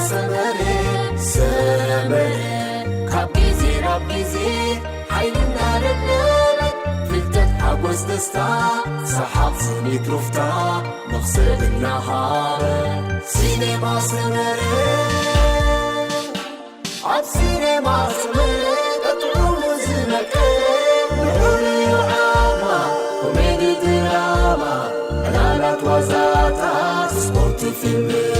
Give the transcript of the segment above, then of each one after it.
ሰመረ ሰመረ ካብ ግዜ ናብ ግዜ ሓይሊ እናለበበት ፍልጠት ሓጎስ ደስታ ሰሓቕ ስኒት ሩፍታ መኽሰብ እናሃበ ሲኔማ ሰመረ ኣብ ሲኔማ ሰመረ ቀጥዑ ዝመቀረ ንዑ ንዩ ዓማ ኮሜዲ ድራማ ዕላላት ዋዛታት ስፖርት ፊልምታት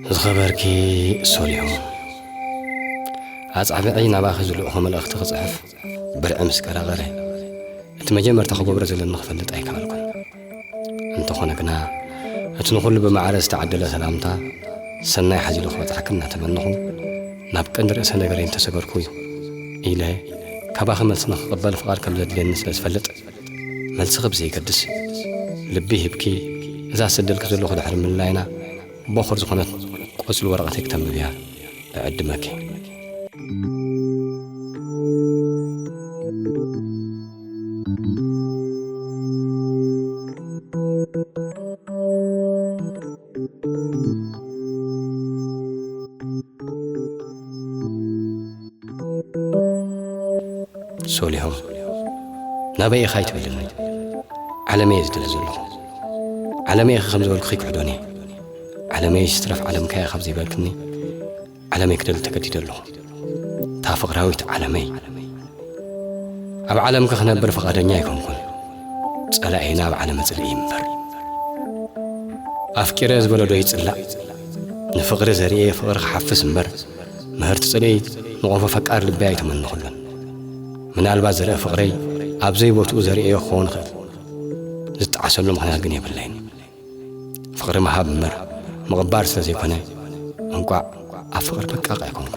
ዝኸበርኪ ሶሊሆ፣ ኣጻብዐይ ናባኺ ዝልእኾ መልእኽቲ ክጽሕፍ ብርዒ ምስ ቀረቐረ፣ እቲ መጀመርታ ክገብሮ ዘለኒ ክፈልጥ ኣይከኣልኩን። እንተኾነ ግና፣ እቲ ንኹሉ ብማዕረ ዝተዓደለ ሰላምታ ሰናይ ሓዚሉ ክበጽሓኪ እናተመነኹ፣ ናብ ቀንዲ ርእሰ ነገረይ እንተሰገርኩ ኢለ፣ ካባኺ መልሲ ንኽቕበል ፍቓድ ከም ዘድልየኒ ስለ ዝፈልጥ፣ መልስኺ ብዘይገድስ፣ ልቢ ሂብኪ፣ እዛ ዝሰደልኪ ዘለኹ ድሕሪ ምልላይና፣ ቦኹር ዝኾነት ቆጽሊ ወረቐተይ ክተንብብያ እዕድመኪ። ሶሊሆም፣ ናበይ ኢኻ ኣይትበልኒ። ዓለመይ እየ ዝደሊ ዘለኹ። ዓለመይ ኢኺ ከም ዝበልኩኺ ክሕዶን እየ። ዓለመይ ይስትረፍ ዓለምካ ኢኻ ካብ ዘይበልክኒ፣ ዓለመይ ክደሊ ተገዲደ ኣለኹ። እታ ፍቕራዊት ዓለመይ። ኣብ ዓለምኪ ክነብር ፍቓደኛ ኣይኮንኩን። ጸላኤና ኣብ ዓለመ ጽልኢ እምበር። ኣፍቂረ ዝበለ ዶ ይጽላእ? ንፍቕሪ ዘርእየ ፍቕሪ ክሓፍስ እምበር፣ ምህርቲ ጽልኢ ንቖፎ ፈቃር ልበይ ኣይተመነኹሉን። ምናልባት ዘርኢ ፍቕረይ ኣብ ዘይቦትኡ ዘርእዮ ክኸውን ይኽእል። ዝጠዓሰሉ ምኽንያት ግን የብለይን። ፍቕሪ ምሃብ እምበር ምቕባር ስለ ዘይኮነ፣ እንቋዕ ኣብ ፍቕሪ ደቃቕ ኣይኮንኩ።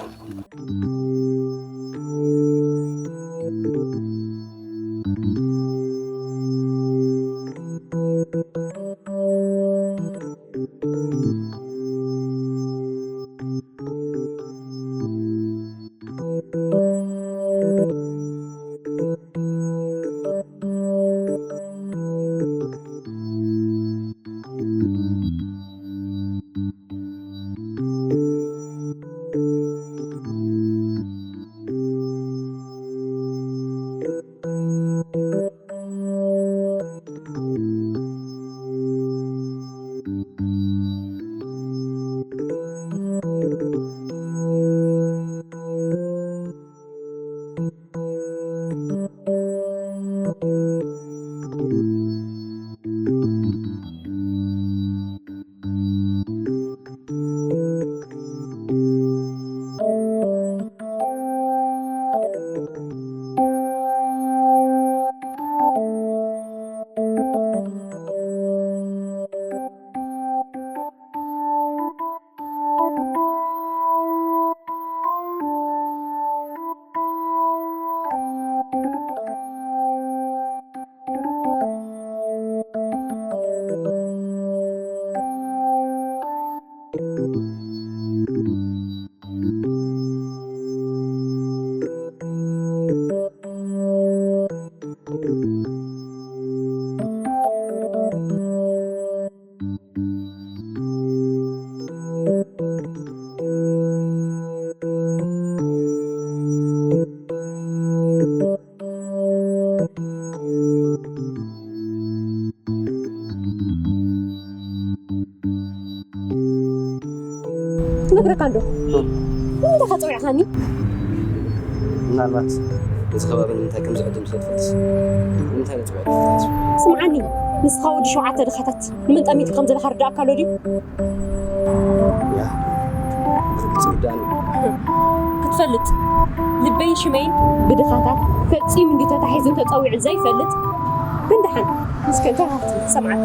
ነግረካ እንዶ። ንምንታይ ኸ ጸዊዕኻኒ? ምናልባት እዚ ከባቢ ንምንታይ ከም ዝዕድም ስለ ትፈልጥስ፣ ንምንታይ ንጽውዕ ትፈልጥስ? ስምዓኒ፣ ንስኻ ወዲ ሸውዓተ ድኻታት ንምንታይ ሚትካ ከም ዘለኻ ርዳእካ ኣሎ ድዩ? ያ፣ ብርግጽ ይርዳእኒ። ክትፈልጥ፣ ልበይን ሽመይን ብድኻታት ፈጺሙ እንዲ ተታሒዙን ተጸዊዑን ዘይፈልጥ፣ ግን ደሓን፣ እስከ እንታይ ሃብቲ ሰምዓካ?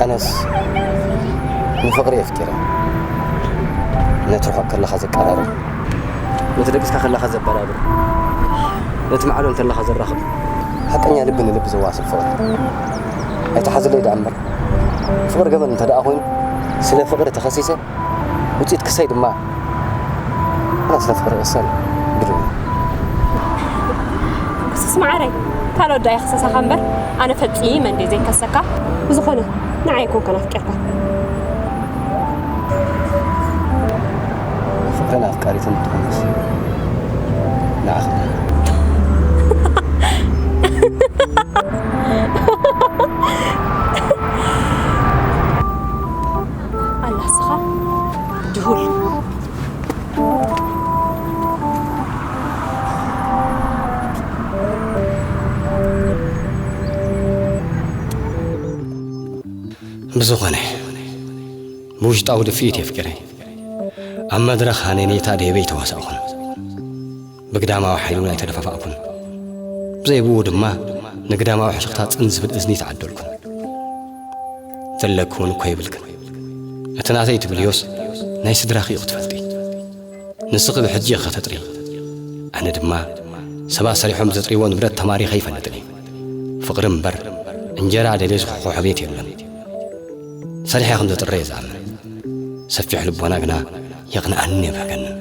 ኣነስ ንፍቕሪ የፍቂረ። ነቲ ርሑቕ ከለኻ ዘቀራርብ፣ ነቲ ደቂስካ ከለኻ ዘበራብር፣ ነቲ ማዕዶ እንተለኻ ዘራኽብ። ሓቀኛ ልቢ ንልቢ ዘዋስል ፍቕሪ። ኣይትሓዝለይ ደኣ እምበር፣ ፍቕሪ ገበን እንተ ደኣ ኮይኑ፣ ስለ ፍቕሪ ተኸሲሰ፣ ውጽኢት ክሰይ ድማ፣ ኣነ ስለ ፍቕሪ እቕሰን ግድን እዩ። ክሱስ መዓረይ፣ ካልኦት ደኣ ይኽሰሳኻ እምበር፣ ኣነ ፈጺመ እንድየ ዘይከሰካ። ብዝኾነ፣ ንዓይ ኣይኮንካን ኣፍቂርካ። ፍቕርን ኣፍቃሪትን ትኾንስ ንዓኻ። ኣላ እስኻ ድሁል። ብዝኾነ፣ ብውሽጣዊ ድፍኢት የፍቅረ። ኣብ መድረኽ ሃነኔታ ደየበይ ተዋሳእኹን። ብግዳማዊ ሓይሊ እውን ኣይተደፋፋእኩን። ብዘይብኡ ድማ ንግዳማዊ ሕሽኽታ ጽን ዝብል እዝኒ ተዓደልኩን። ዘለክውን እኮ ይብልክን። እቲ ናተይ ትብልዮስ ናይ ስድራኺ እዩ ክትፈልጢ። ንስኺ ብሕጂ ኢኺ ከተጥሪ። ኣነ ድማ ሰባት ሰሪሖም ብዘጥርይዎ ንብረት ተማሪኸ ኣይፈልጥን እየ። ፍቕሪ እምበር እንጀራ ደልየ ዝኹሕኹሖ ቤት የለን። ሰሪሐ ከም ዘጥረ እየ ዝኣምን። ሰፊሕ ልቦና ግና የቕንኣንን የብህገንን።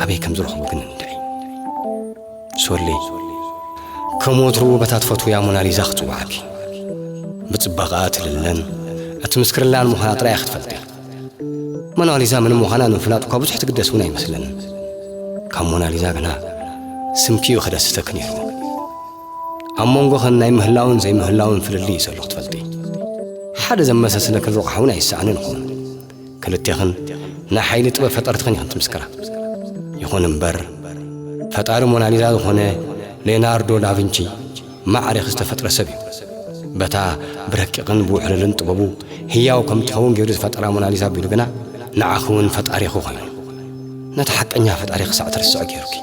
ኣበይ ከም ዝረኽቦ ግን እንድዒ። ሶሊ፣ ከም ወትሩ በታ ትፈትውያ ሞናሊዛ ክጽውዓኪ። ብጽባቐኣ ትልለን እትምስክርላን ምዃና ጥራይ ክትፈልጢ። ሞናሊዛ ምንም ምዃና ንምፍላጥ እኳ ብዙሕ ትግደስ እውን ኣይመስለንን። ካብ ሞናሊዛ ግና ስምኪ እዩ ከደስተኪ ነይሩ። ኣብ መንጎኽን ናይ ምህላውን ዘይምህላውን ፍልልይ እዩ ዘሎ ክትፈልጢ። ሓደ ዘመሳስለክን ርቑሕ እውን ኣይሰኣንን ይኸውን። ክልቴኽን ናይ ሓይሊ ጥበብ ፈጠርትኽን ኢኽን ትምስክራ። ይኹን እምበር፣ ፈጣሪ ሞናሊዛ ዝኾነ ሌናርዶ ዳቪንቺ ማዕረ ዝተፈጥረ ሰብ እዩ። በታ ብረቂቕን ብውሕሉልን ጥበቡ ህያው ከም ትኸውን ገይሩ ዝፈጠራ ሞናሊዛ ኣቢሉ ግና ንዓኺ እውን ፈጣሪኺ ኮይኑ። ነቲ ሓቀኛ ፈጣሪ ክሳዕ ትርስዖ ገይሩኪ።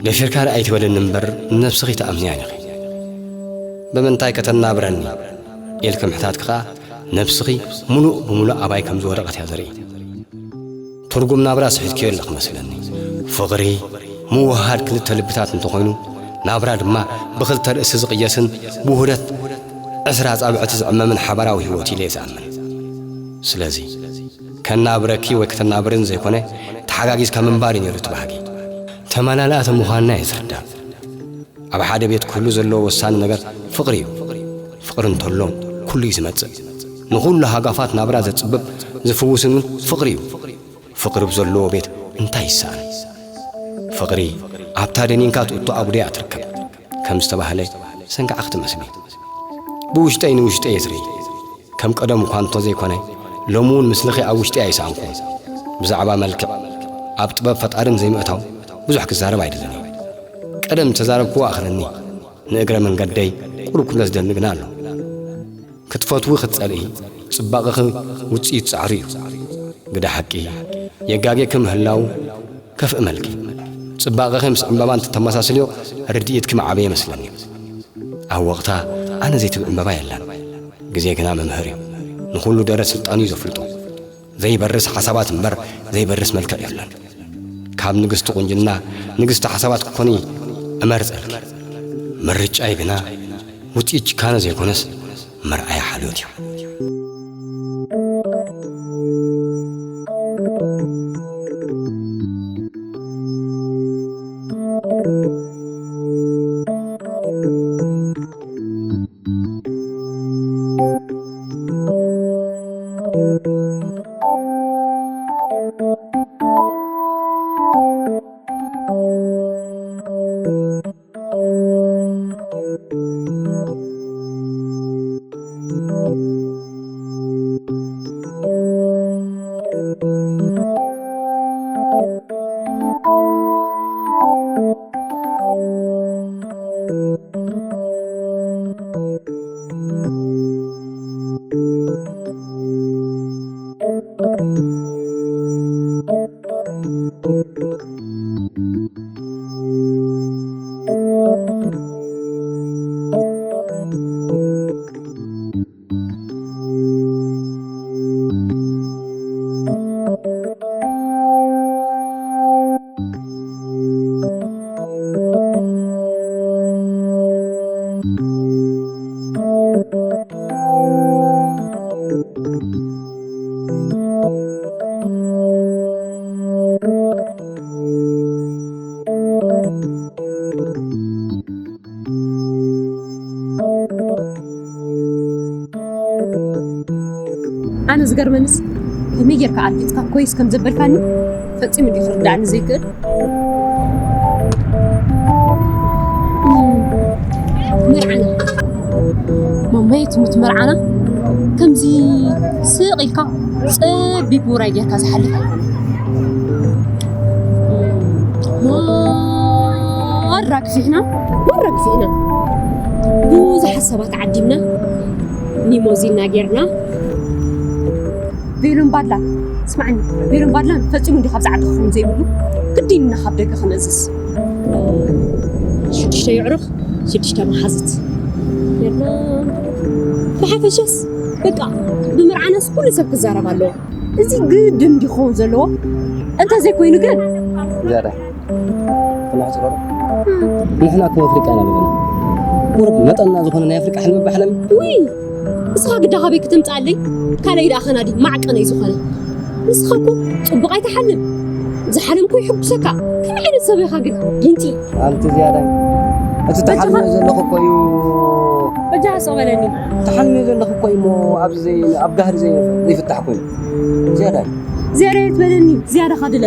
ደፊርካ ርኣይ ትበለኒ እምበር፣ ንነብስኺ ትኣምንያን ኢኺ። ብምንታይ ከተናብረኒ ኢልኪ ምሕታትኪ ኸኣ፣ ነብስኺ ምሉእ ብምሉእ ኣባይ ከም ዝወደቐት እያ ዘርኢ። ትርጉም ናብራ ስሒትክዮ ኣለኺ መስለኒ። ፍቕሪ ምውህሃድ ክልተ ልብታት እንተኾይኑ፣ ናብራ ድማ ብኽልተ ርእሲ ዝቕየስን ብውህደት ዕስራ ኣጻብዕቲ ዝዕመምን ሓባራዊ ህይወት ኢለ እየ ዝኣምን። ስለዚ፣ ከናብረኪ ወይ ከተናብርን ዘይኮነ፣ ተሓጋጊዝካ ምንባር እዩ ነይሩ እቲ ባህጊ። ተመላላእቲ ምዃንና እየ ዝርዳእ። ኣብ ሓደ ቤት ክህሉ ዘለዎ ወሳኒ ነገር ፍቕሪ እዩ። ፍቕሪ እንተሎ፣ ኩሉ እዩ ዝመጽእ። ንኹሉ ሃጋፋት ናብራ ዘጽብብ፣ ዝፍውስን እውን ፍቕሪ እዩ። ፍቕሪ ብዘለዎ ቤት እንታይ ይሰኣን? ፍቕሪ ኣብታ ደኒንካ ትእቶ ኣጉዶ እያ ትርከብ። ከም ዝተባህለ፣ ሰንጋዕኺ ትመስሊ። ብውሽጠይ ንውሽጠይ እየ ዝርኢ። ከም ቀደም እኳ እንተዘይኮነ፣ ሎሚ እውን ምስልኺ ኣብ ውሽጠይ ኣይሰኣንኩን። ብዛዕባ መልክዕ፣ ኣብ ጥበብ ፈጣርን ዘይምእታው ብዙሕ ክዛረብ ኣይደልን እየ። ቀደም ዝተዛረብክዎ ኣኽለኒ፣ ንእግረ መንገደይ ቁሩብ ክብለስ ደንግና ኣሎ። ክትፈትዊ ክትጸልኢ፣ ጽባቐኺ ውጽኢት ጻዕሪ እዩ። ግደ ሓቂ፣ የጋጌኪ ምህላው ከፍእመልኪ። ጽባቐኺ ምስ ዕምባባ እንተተመሳስልዮ፣ ርድኢትኪ ምዓበየ መስለኒ። ኣብ ወቕታ ኣነ ዘይትብል ዕምባባ የላን። ግዜ ግና መምህር እዩ። ንኹሉ ደረት ስልጣኑ እዩ ዘፍልጦ። ዘይበርስ ሓሳባት እምበር ዘይበርስ መልክዕ የለን። ካብ ንግስቲ ቁንጅና ንግስቲ ሓሳባት ክትኮኒ እመርጸልኪ። ምርጫይ ግና ውጽኢት ጭካነ ዘይኮነስ መርኣያ ሓልዮት እዩ። ዝገርመንስ ከመይ ጌርካ ኣርጊጽካ ኮይስ ከም ዘበልካኒ ፈጺሙ እንዲ ክርዳእኒ ዘይክእል። መርዓና ማማየ ትሙት መርዓና ከምዚ ስቕ ኢልካ ጸቢብ ውራይ ጌርካ ዝሓልፍ ኣይኮነን። ማራ ግፊሕና ማራ ግፊሕና ብዙሓት ሰባት ዓዲምና ሊሞዚንና ጌርና ቬሎን ባድላን ስማዕኒ ቬሎን ባድላን ፈጺሙ እንዲ ካብዚ ዓዲ ክኸውን ዘይብሉ ግዲንና ካብ ደገ ክነእዝዝ ሽዱሽተ የዕሩኽ ሽዱሽተ መሓዙት ጌርና ብሓፈሻስ በቃ ብመርዓናስ ኩሉ ሰብ ክዛረብ ኣለዎ። እዚ ግድን እንዲ ክኸውን ዘለዎ እንተዘይኮይኑ ግን ዝያዳ ንሕና ከም ኣፍሪቃ ኢና ዘለና ቁሩብ መጠንና ዝኾነ ናይ ኣፍሪቃ ሕልሚ ባሕለም ውይ ንስኻ ግዳ ካበይ ክትምፅኣለይ ካልኣይ ደኣ ኸናዲ ማዕቀነይ ዝኾነ ንስኻ እኮ ፅቡቕ ኣይትሓልም ዝሓለምኩ ይሕጉሰካ ከመይ ዓይነት ሰብ ኢኻ ግን ጊንጢ ኣንቲ ዝያዳይ እቲ ተሓልሞ ዘለኹ እኮ እዩ በጃኻ ስቕ በለኒ ተሓልሞ ዘለኹ እኮ እዩ እሞ ኣብዚ ዘይ- ኣብ ጋህሪ ዘይ- ዘይፍታሕ ኮይኑ ዝያዳይ ዝያዳ የትበለኒ ዝያዳ ካድለ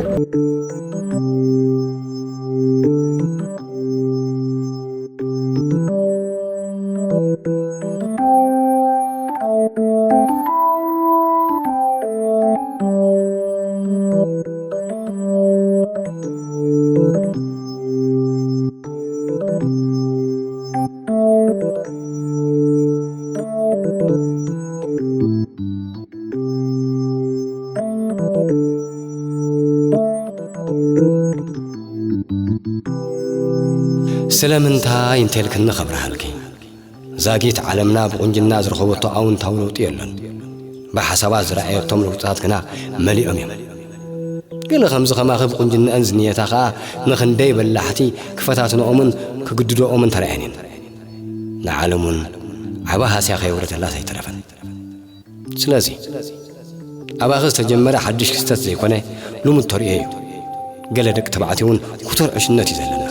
ስለምንታይ እንተልክኒ ከብርሃልኪ ዛጊት ዓለምና ብቑንጅና ዝረኸበቶ ኣውንታዊ ለውጢ የሎን ብሓሳባት ዝረኣየቶም ለውጥታት ግና መሊኦም እዮም ገለ ከምዚ ከማኺ ብቑንጅንአን ዝንየታ ኸኣ ንኽንደይ በላሕቲ ክፈታትንኦምን ክግድድኦምን ተራእየን እየን ንዓለም እውን ዓቢ ሃስያ ከየውረደላስ ኣይተረፈን ስለዚ ኣባኺ ዝተጀመረ ሓድሽ ክስተት ዘይኮነ ልሙድ ተርእዮ እዩ ገለ ደቂ ተባዕትዮ እውን ኩተር ዕሽነት እዩ ዘለና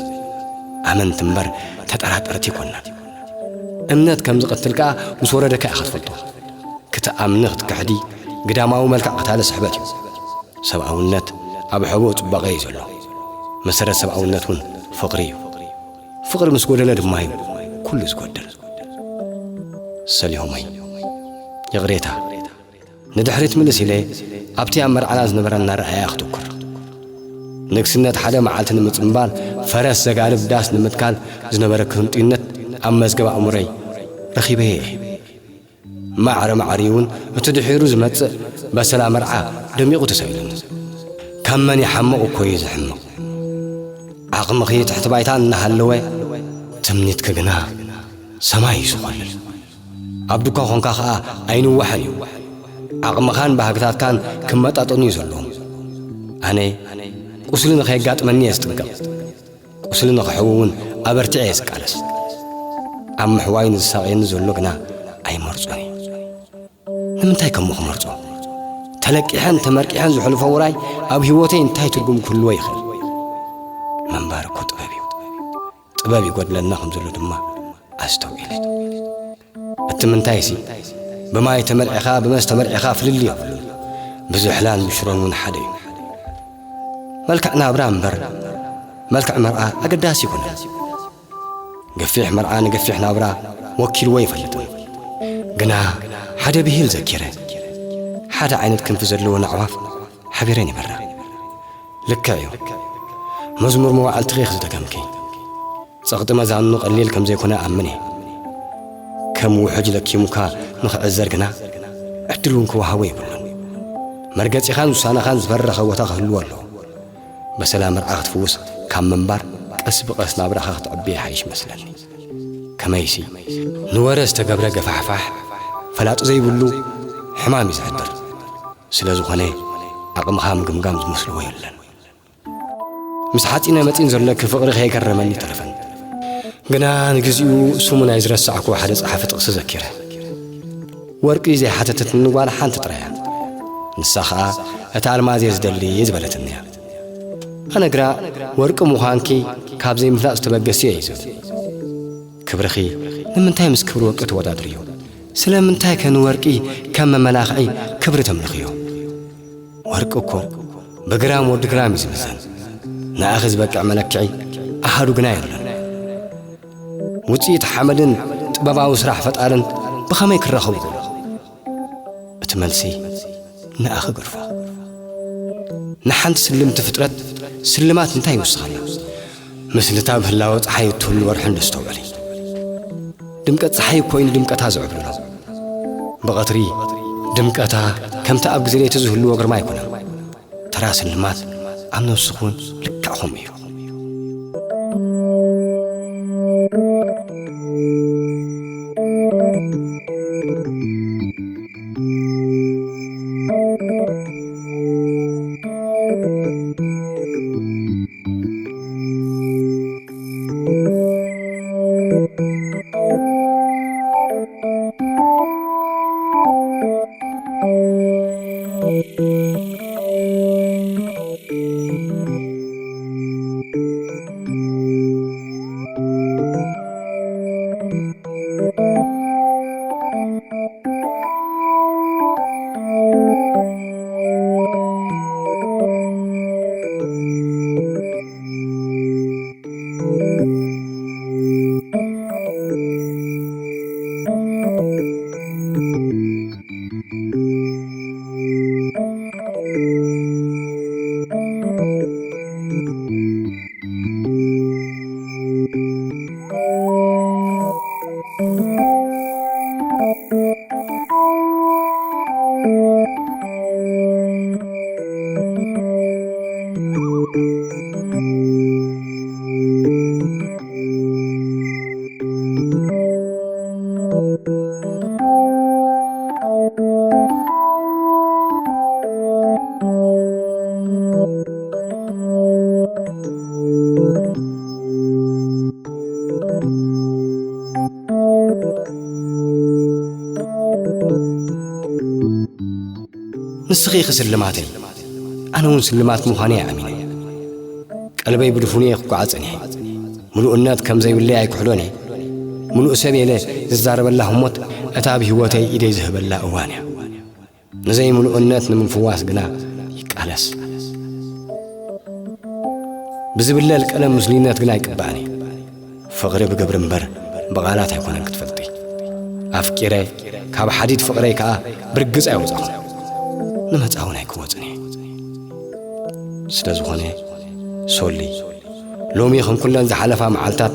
ኣመንቲ እምበር ተጠራጠርቲ ይኮንና እምነት ከም ዝቐትል ከኣ ምስ ወረደካ ኢኻ ትፈልጦ ክትኣምኒ ክትክሕዲ ግዳማዊ መልክዕ ቀታሊ ስሕበት እዩ ሰብኣውነት ኣብ ሕቦ ጽባቐ እዩ ዘሎ መሰረት ሰብኣውነት እውን ፍቕሪ እዩ ፍቕሪ ምስ ጎደለ ድማ እዩ ኩሉ ዝጎድል ሰሊሆመይ ይቕሬታ ንድሕሪት ምልስ ኢለ ኣብቲ ኣብ መርዓና ዝነበረና ረኣያ ክትኩር ንግስነት ሓደ መዓልቲ ንምጽምባል ፈረስ ዘጋልብ ዳስ ንምትካል ዝነበረ ክህንጡይነት ኣብ መዝገብ ኣእምሮይ ረኺበየ እየ ማዕረ ማዕሪኡ እውን እቲ ድሒሩ ዝመጽእ በሰላ መርዓ ደሚቑ ተሳኢሉኒ ካብ መን ይሓምቕ እኮ እዩ ዝሕምቕ ዓቕምኺ ትሕቲ ባይታ እናሃለወ ትምኒትኪ ግና ሰማይ እዩ ዝኾልል ኣብ ዱካ ኾንካ ኸኣ ኣይንዋሕን እዩ ዓቕምኻን ባህግታትካን ክመጣጠኑ እዩ ዘለዎም ኣነ ቁስሊ ንኸየጋጥመኒ እየ ዝጥንቀቕ ቁስሊ ንኽሕዊ እውን ኣበርቲዐ እየ ዝቃለስ ኣብ ምሕዋይ ንዝሳቕየኒ ዘሎ ግና ኣይመርጾን እዩ ንምንታይ ከምኡ ክመርጾ ተለቂሐን ተመርቂሐን ዝሕልፎ ውራይ ኣብ ህይወተይ እንታይ ትርጉም ክህልዎ ይኽእል ምንባር እኮ ጥበብ እዩ ጥበብ ይጎድለና ከም ዘሎ ድማ ኣስተውዒለ እቲ ምንታይሲ ብማይ ተመርዒኻ ብመስ ተመርዒኻ ፍልልይ የብሉን ብዝሕላን ብሽሮን እውን ሓደ እዩ መልክዕ ናብራ እምበር መልክዕ መርዓ ኣገዳሲ ይኹነን ገፊሕ መርዓ ንገፊሕ ናብራ ወኪልዎ ይፈልጥን ግና ሓደ ብሂል ዘኪረ ሓደ ዓይነት ክንፊ ዘለወን ኣዕዋፍ ሓቢረን ይበራ ልክዕ እዩ መዝሙር መዋዕልትኺ ክዝደገምኪ ጸቕጢ መዛኑ ቀሊል ከም ዘይኮነ ኣምን እየ ከም ውሕጅ ለኪሙካ ንኽዕዘር ግና ዕድል እውን ክወሃቦ የብሉን መርገጺኻን ውሳነኻን ዝበረኸ ቦታ ክህልዎ ኣለዎ በሰላ መርዓ ክትፍውስ ካብ ምንባር ቀስ ብቐስ ናብራኻ ክትዕቢ ይሓይሽ መስለኒ ከመይሲ ንወረ ዝተገብረ ገፋሕፋሕ ፈላጡ ዘይብሉ ሕማም እዩ ዝሕድር ስለ ዝኾነ ዓቕምኻ ምግምጋም ዝመስልዎ የለን ምስ ሓፂነ መፂን ዘለኪ ፍቕሪ ከየገረመኒ ተረፈን ግና ንግዚኡ ስሙ ናይ ዝረሳዕኩ ሓደ ፀሓፊ ጥቕሲ ዘኪረ ወርቂ ዘይሓተተትኒ ጓል ሓንቲ ጥራያ ንሳ ኸዓ እቲ ኣልማዝ እየ ዝደሊ ዝበለትኒ እያ ኣነ ግና ወርቂ ምዃንኪ ካብ ዘይምፍላጥ ዝተበገሲ እየ ዝብል ክብርኺ ንምንታይ ምስ ክብሪ ወርቂ ትወዳድርዮ ስለምንታይ ከ ንወርቂ ከም መመላኽዒ ክብሪ ተምልኽዮ? ወርቂ እኮ ብግራም ወዲ ግራም እዩ ዝምዘን። ንኣኺ ዝበቅዕ መለክዒ ኣሃዱ ግና የለን። ውጽኢት ሓመድን ጥበባዊ ስራሕ ፈጣርን ብኸመይ ክራኸቡ ይኽእሉ? እቲ መልሲ ንኣኺ ግርፎ። ንሓንቲ ስልምቲ ፍጥረት ስልማት እንታይ ይውስኸላ? ምስልታ ብህላወ ጸሓይ እትህሉ ወርሕን ደስተውዕሊ። ድምቀት ጸሓይ እኮ እዩ ንድምቀታ ዝዕብልሎ። ብቐትሪ ድምቀታ ከምቲ ኣብ ግዜ ለይቲ ዝህልዎ ግርማ ኣይኮነን። ተራ ስልማት ኣብ ነብስኹ እውን ልክዕ ከምኡ እዩ። ንስኺ ኢኺ ስልማተይ፣ ኣነ እውን ስልማት ምዃነይ ኣሚነ። ቀልበይ ብድፉን'የ ክጓዓዝ ጸኒሐ። ምሉእነት ከም ዘይብለይ ኣይክሕዶን እየ። ምሉእ ሰብ እየ ኢለ ዝዛረበላ ህሞት፣ እታ ኣብ ህይወተይ ኢደይ ዝህበላ እዋን እያ። ንዘይምሉእነት ንምፍዋስ ግና ይቃለስ። ብዝብለል ቀለም ምስሉይነት ግና ኣይቅባእን እየ። ፍቕሪ ብግብሪ እምበር ብቓላት ኣይኮነን ክትፈልጢ። ኣፍቂረ፣ ካብ ሓዲድ ፍቕረይ ከኣ ብርግጽ ኣይወጻኹን። ንመጻ እውን ኣይክወጽን እየ። ስለ ዝኾነ፣ ሶሊ፣ ሎሚ ከም ኩለን ዝሓለፋ መዓልታት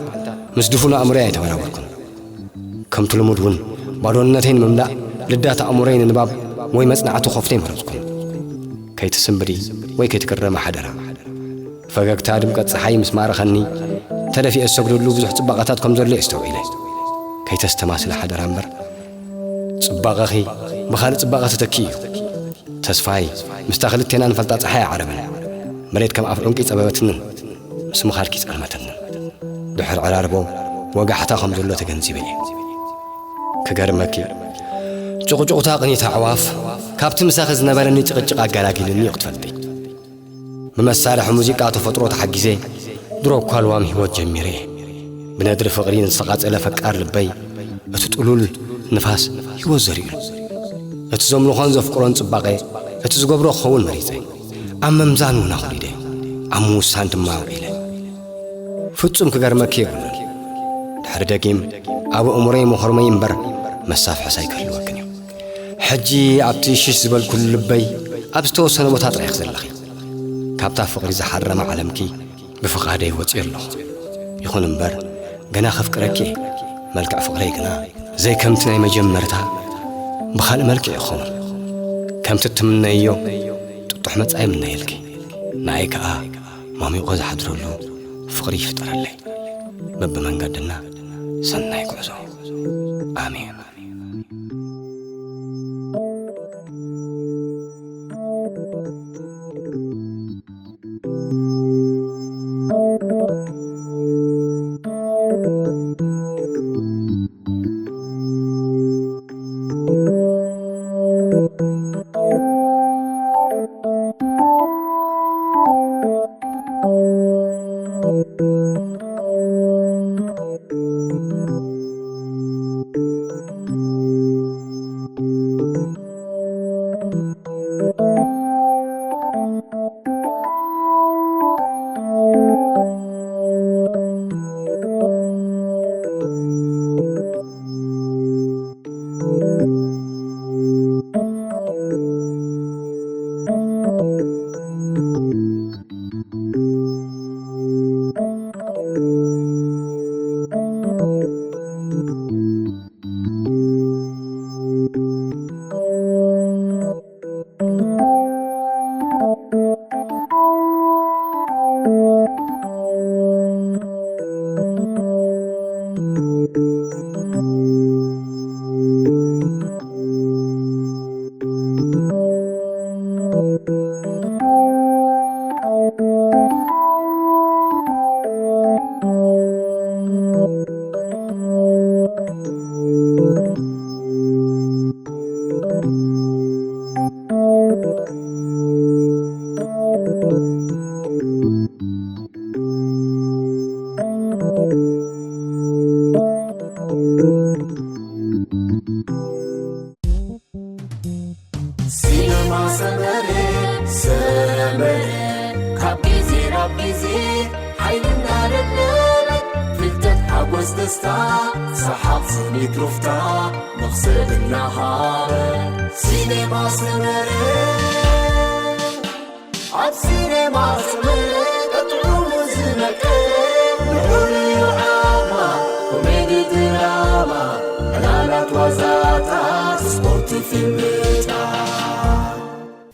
ምስ ድፉን ኣእምሮይ ኣይተበራበርኩን። ከምቲ ልሙድ እውን ባዶነተይ ንምምላእ ልዳት ኣእምሮይ ንንባብ ወይ መጽናዕቲ ኮፍተይ መረጽኩን። ከይትስንብዲ ወይ ከይትግረሚ ሓደራ። ፈገግታ ድምቀት ጸሓይ ምስ ማረኸኒ፣ ተደፊኤ ዝሰግደሉ ብዙሕ ጽባቐታት ከም ዘሎ እየ ኣስተውዒለ። ከይተስተማስሊ ሓደራ እምበር፣ ጽባቐኺ ብኻልእ ጽባቐ ተተኪ እዩ። ተስፋይ፣ ምስታ ክልቴና ንፈልጣ ጸሓይ ኣይዓረበን። መሬት ከም ኣፍ ዑንቂ ጸበበትንን፣ ምስ ምኻድኪ ጸልመተንን። ድሕሪ ዕራርቦ ወጋሕታ ከም ዘሎ ተገንዚበ እየ። ክገርመኪ፣ ጭቕጭቕታ ቅኒት ኣዕዋፍ ካብቲ ምሳኺ ዝነበረኒ ጭቕጭቕ ኣገላጊልኒ እዩ ክትፈልጢ። ብመሳርሒ ሙዚቃ ተፈጥሮ ተሓጊዘ፣ ድሮ እኳ ልዋም ህይወት ጀሚረ እየ። ብነድሪ ፍቕሪ ንዝተቓጸለ ፈቃር ልበይ፣ እቲ ጥሉል ንፋስ ህይወት ዘሪኡሉ። እቲ ዘምልኾን ዘፍቅሮን ጽባቐ፣ እቲ ዝገብሮ ክኸውን መሪጸ። ኣብ ምምዛን እውን ኣኹሊደ፣ ኣብ ምውሳን ድማ ኣውዒለ። ፍጹም ክገርመኪ የብሉን። ድሕሪ ደጊም ኣብ ኣእምሮይ መኾርመይ እምበር መሳፍሕስ ኣይክህልወክን እዩ። ሕጂ ኣብቲ ሽሽ ዝበልኩሉ ልበይ ኣብ ዝተወሰነ ቦታ ጥራይ ኢኺ ዘለኺ። ካብታ ፍቕሪ ዝሓረመ ዓለምኪ ብፍቓደይ ወጺኤ ኣለኹ። ይኹን እምበር፣ ገና ከፍቅረኪ እየ። መልክዕ ፍቕረይ ግና ዘይከምቲ ናይ መጀመርታ ብኻልእ መልክዕ ይኸውን። ከምቲ እትምነይዮ ጥጡሕ መጻኢ ይምነየልኪ። ንኣይ ከኣ ማሚቖ ዝሓድረሉ ፍቕሪ ይፍጠረለይ። በብመንገድና ሰናይ ጉዕዞ። ኣሜን። ሲነማ ሰመረ፣ ሰመረ፣ ካብ ግዜ ናብ ግዜ ሓይሊ እናለበመ፣ ፍልጠት ሓጎስ ደስታ፣ ሰሓቕ ስኒት ሩፍታ፣ መኽሰብ እናሃበ። ሲነማ ሰመረ።